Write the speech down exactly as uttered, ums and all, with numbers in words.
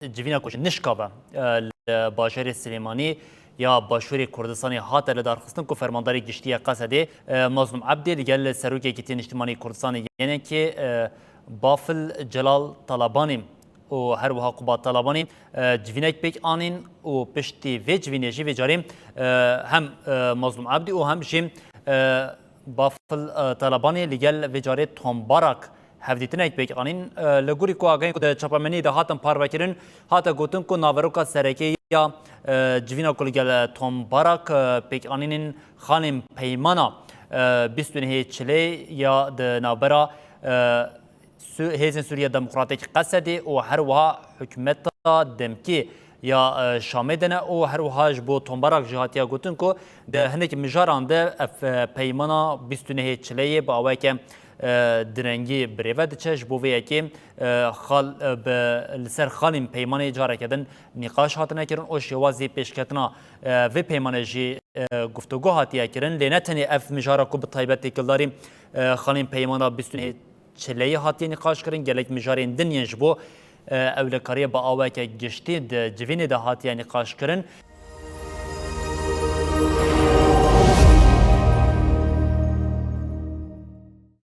civîna ku ji Nişka ve, e, li bajarê Silêmanî ya Başûrê Kurdistanê hate lidarxistin ku Fermandarê Giştî yê Qesedê, e, Mazlûm Ebdî li gel Serokê Yekîtiyê Niştimanî Kurdistanê yenekê, e, Bafil Celal Talabanî û her wiha Qubat Talabanî, e, civînek pêk anîn û piştî vê civînê jî vê carê, e, hem, e, Mazlûm Ebdî û hem jî, e, Bafil, e, Talabanî li gel vê carê Tom Barak hevdîtinek pêk anîn. E, li gorî ku agahên ku di çapemeniyê de hatin parvekirin, hate gotin ku naveroka sereke ya, e, civîna ku li gel Tom Barak, e, pêk anînên xalên peymana, e, bîst û nehê Çilê ya di navbera, e, Su-, Hêzên Sûriya Demokratîk Qesedê û her wiha hikûmeta demkî ya, e, Şamê de ne û her wiha ji bo Tom Barak jî hatiye gotin ku di hinek mijaran de ev, e, peymana bîst û nehê Çileyê bi aweke, e, direngî birêve diçe. Ji bo vê yekê, e, xal, e, bi, li ser xalên peymanê careke din nîqaş hatine kirin û şêwazî pêşketina, e, vê peymanê jî, e, guftûgo hatiye kirin. Lê ne tenê ev mijara ku bi taybet têkildarî, e, xalên peymana bîst û nehê Çileyê hatiye nîqaş kirin, gelek mijarên din yên ji bo, e, ewlekariyê bi aweke giştî di civînê de hatiye nîqaş kirin.